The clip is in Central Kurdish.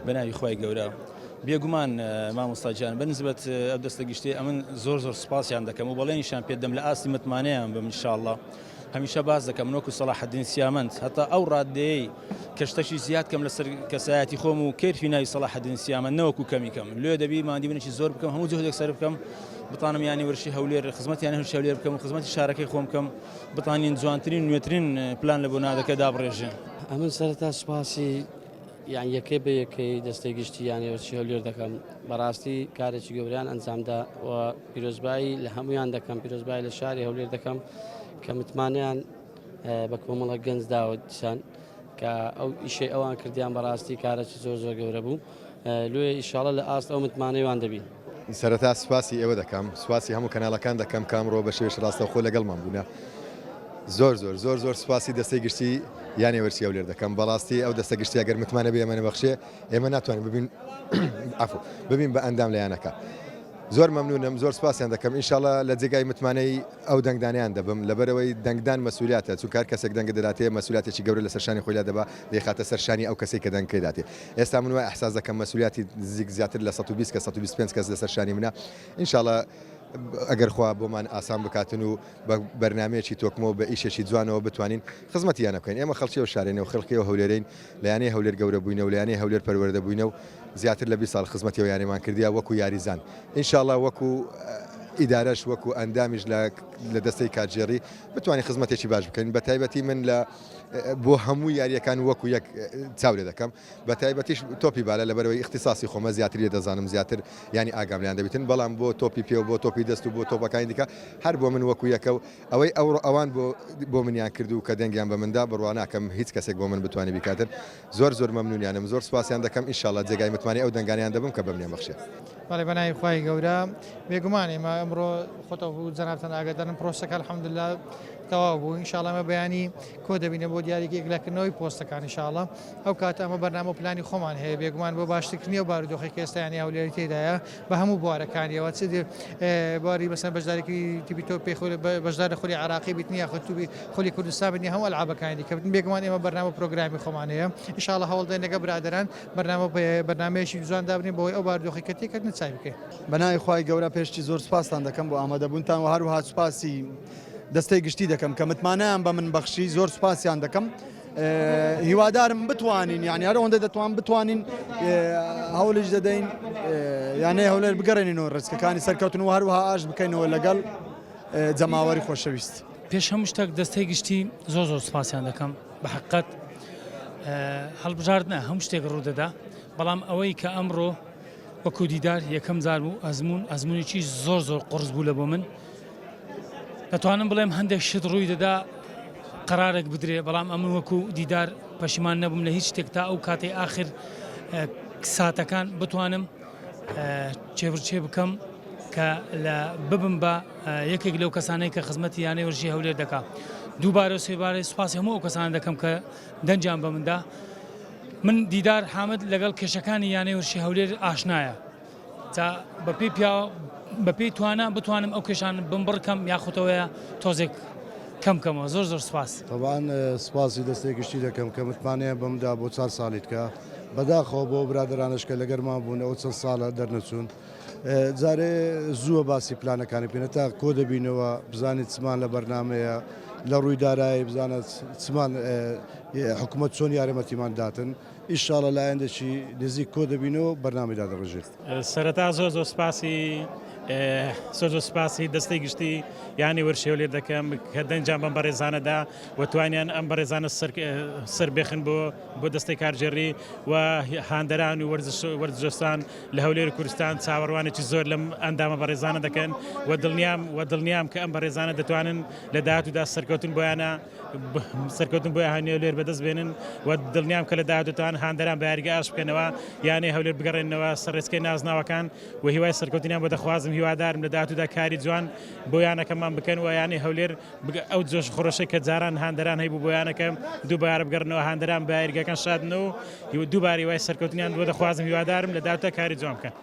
بە ناوی خوای گەورە. بێگومان مامۆستا گیان بە نسبەت ئەو دەستە گشتیە ئەمن زۆر زۆر سوپاسیان دەکەم و بەڵێنیشان پێ دەم لە ئاستی متمانەیان بم ان شاء اللە هەمیشە باس دەکەم من وەکو سەڵاحەدین سیامەند هەتا ئەو ڕادەیەی کە شتەکی زیاد کەم لەسەر کەسایەتی خۆم و کەرفی ناوی سەڵاحەدین سیامەند نەوەکو کەمی کەم لێ دەبی مادی منێکی زۆر بکەم هەموو جهدێک سەر بکەم بتانم یانی وەرشی هەولێر خزمەتیان هەر هەولێر بکەم و خزمەتی شارەکەی خۆم بکەم بتانین جوانترین نوێترین پلان لە بۆ نادەکە دابڕێژێن. ئەمن سەرەتا سوپاسی یان یەکەی بە یەکەی دەستەی گشتی یانەی وەرزشی هەولێر دەکەم بەڕاستی کارێکی گەوریان ئەنجامدا و پیرۆزبایی لە هەمویان دەکەم پیرۆزبایی لە شاری هەولێر دەکەم کە متمانیان بە کۆمەڵە گەنج داوە دیسان کە ئەو ئیشەی ئەوان کردیان بەڕاستی کارێکی زۆر زۆر گەورە بوو لۆیە ئیشاڵە لە ئاست ئەو متمانەیوان دەبین. سەرەتا سوپاسی ئێوە دەکەم، سوپاسی هەموو کەناڵەکان دەکەم کە ئەمڕۆ بە شێوەیەکی ڕاستەوخۆ لەگەڵمان بوونە. زۆر زۆر زۆر زۆر سوپاسی دەستەی گشتی یانەی وەرزشی هەولێر دەکەم. بەڕاستی ئەو دەستە گشتیە گەر متمانە بە ئێمە نەبەخشێ ئێمە ناتوانین ببین عەفو ببین بە ئەندام لە یانەکە. زۆر مەمنونم زۆر سوپاسیان دەکەم ئینشاڵا لە جێگای متمانەی ئەو دەنگدانیان دەبم لەبەرئەوەی دەنگدان مەسولیاتە چونکە هەر کەسێک دەنگت دەداتێ مەسولیاتێکی گەورە لەسەر شانی خۆی لادەبا دەیخاتە سەر شانی ئەو کەسەی کە دەنگەکەی داتێ ئێستا من وای ئیحساس دەکەم مەسولیاتی نزیک زیاتر لە 120 کەس 125 کەس لەسەر شانی منە ئینشاڵا ئەگەر خوا بۆمان ئاسان بکاتن و بە بەرنامەیەکی تۆکمە و بە ئیشێکی جوانەوە بتوانین خزمەتی یانە بکەین ئێمە خەڵکی ئەو شارەین و خەڵکی ئەو هەولێرەین لە یانەی هەولێر گەورە بووینە و لە یانەی هەولێر پەروەردە بووینە و زیاتر لە 20 ساڵ خزمەتی ئەو یانەمان کردیە وەکو یاریزان ئینشاڵا وەکو ئیدارەش وەکو ئەندامیش لە لە دەستەی کارگێڕی بتوانین خزمەتێکی باش بکەین بە تایبەتی من لە بۆ هەموو یاریەکان وەکو یەک چاو لێ دەکەم بە تایبەتیش تۆپی بالە لەبەرەوەی ئیختیساسی خۆمە زیاتر لێ دەزانم زیاتر یانی ئاگام لێیان دەبیتن بەڵام بۆ تۆپی پێ و بۆ تۆپی دەست و بۆ تۆپەکانی دیکە هەر بۆ من وەکو یەکە و ئەوەی ئەوڕۆ ئەوان بۆ بۆ منیان کرد و کە دەنگیان بە مندا بڕوا ناکەم هیچ کەسێک بۆ من بتوانێ بیکاتن زۆر زۆر مەمنونیانم زۆر سوپاسیان دەکەم ئینشاڵا جێگای متمانەی ئەو دەنگانەیان دەبم کە بەمنیان بەخشێ. بەڵێ بەناوی خوای گەورە بێگومان ئێمە ئەمڕۆ خۆتە جەنابتان ئاگادارن پرۆسەکە الحمدلله تەواو بوو ئینشاڵا ئەمە بەیانی کۆ دەبینە بۆ دیاریکە یەکلاکردنەوەی پۆستەکان ئینشاڵا ئەو کاتە ئەمە بەرنامە و پلانی خۆمان هەیە بێگومان بۆ باشترکردنی ئەو بارودۆخی کە ئێستا یانەی هەولێری تێدایە بە هەموو بوارەکانیەوە چ بواری مەسەن بەشداریکردنی تیپی تۆپی خول بەشدار لە خولی عێراقی بیتن یاخود توبی خولی کوردستان بن یا هەموو ئەلعابەکانی دیکە بن بێگومان ئێمە بەرنامە و پرۆگرامی خۆمان هەیە ئینشاڵا هەوڵ دەین لەگەڵ برادەران بەرنامە بەرنامەیەکی جوان دابنێین بۆ ئەوەی ئەو بارودۆخی کە تێکەوتنە چاک بکەین. بەناوی خوای گەورە پێشتی زۆر سوپاستان دەکەم بۆ ئامادەبوونتان و هەروەها سوپاسی دەستەی گشتی دەکەم کە متمانەیان بە من بەخشی زۆر سوپاسیان دەکەم هیوادارم بتوانین یعنی هەر ئەوەندە دەتوان بتوانین هەوڵیش دەدەین یانەی هەولێر بگەڕێنینەوە ڕێچکەکانی سەرکەوتن و هەروەها ئاش بکەینەوە لەگەڵ جەماوەری خۆشەویست. پێش هەموو شتێک دەستەی گشتی زۆر زۆر سوپاسیان دەکەم بە حقیقەت هەڵبژاردنە هەموو شتێک ڕوودەدا بەڵام ئەوەی کە ئەمڕۆ وەکو دیدار یەکەم جار بوو ئەزمون ئەزمونێکی زۆر زۆر قڕس بوو لە بۆ من دەتوانم بڵێم هەندێک شت ڕووی دەدا قەرارێک بدرێ بەڵام ئەمن وەکو دیدار پەشیمان نەبووم لە هیچ شتێک تا ئەو کاتەی ئاخر ساتەکان بتوانم چێبرچێ بکەم کە لە ببم بە یەکێک لەو کەسانەی کە خزمەتی یانەی وەرزشی هەولێر دەکا دووبارە و سێبارەی سوپاسی هەموو ئەو کەسانە دەکەم کە دەنگیان بە مندا من دیدار حامد لەگەڵ کێشەکانی یانەی وەرزشی هەولێر ئاشنایە تا بەپێی پیا بەپێی توانا بتوانم ئەو کێشان بمبڕکەم یاخودەوەیە تۆزێک کەم کەمەوە زۆر زۆر سپاس. تەبعەن سپاسی دەستەی گشتی دەکەم کە متمانەیان بەمدا بۆ چار ساڵی تکا بەداخەوە بۆ برادەرانەش کە لەگەرمان بوون ئەو چەند ساڵە دەرنەچوون جارێ زووە باسی پلانەکانی بکەین تا کۆ دەبینەوە بزانین چمان لە بەرنامەیە لە ڕووی دارایی بزانە چمان حکوومەت چۆن یارمەتیمان داتن ئیشاڵە لە ئایندەکی نزیک کۆ دەبینەوە بەرنامەی دادەڕێژێت. سەرەتا زۆر زۆر سپاسی زۆر زۆر سپاسی دەستەی گشتی یانی وەرشی هەولێر دەکەم کە دەنجام بەم بەڕێزانەدا و توانیان ئەم بەڕێزانە سەر بێخن بۆ بۆ دەستەی کارگێڕی و هاندەران و وەرزشدۆستان لە هەولێر و کوردستان چاوەڕوانێکی زۆر لەم ئەندامە بەڕێزانە دەکەن و دڵنیام و دڵنیام کە ئەم بەڕێزانە دەتوانن لە داهاتوودا سەرکەوتن بۆیانە سەرکەوتن بۆ یانەی هەولێر بەدەست بێنن و دڵنیام کە لە داهاتووتان هاندەران بە یاریگە ئاش بکەنەوە یانەی هەولێر بگەڕێنەوە سەر ڕێچکەی نازناوەکان و هیوای سەرکەوتنیان بۆ دەخوازم هیوادارم لە داهاتوودا کاری جوان بۆ یانەکەمان بکەن و یانەی هەولێر ئەو جۆش خرۆشەی کە جاران هاندەران هەیبوو بۆ یانەکە دووبارە بگەڕنەوە هاندەران بە یاریگەکان شادن و دووبارە هیوای سەرکەوتنیان بۆ دەخوازم هیوادارم لە داهاتوودا کاری جوان بکەن.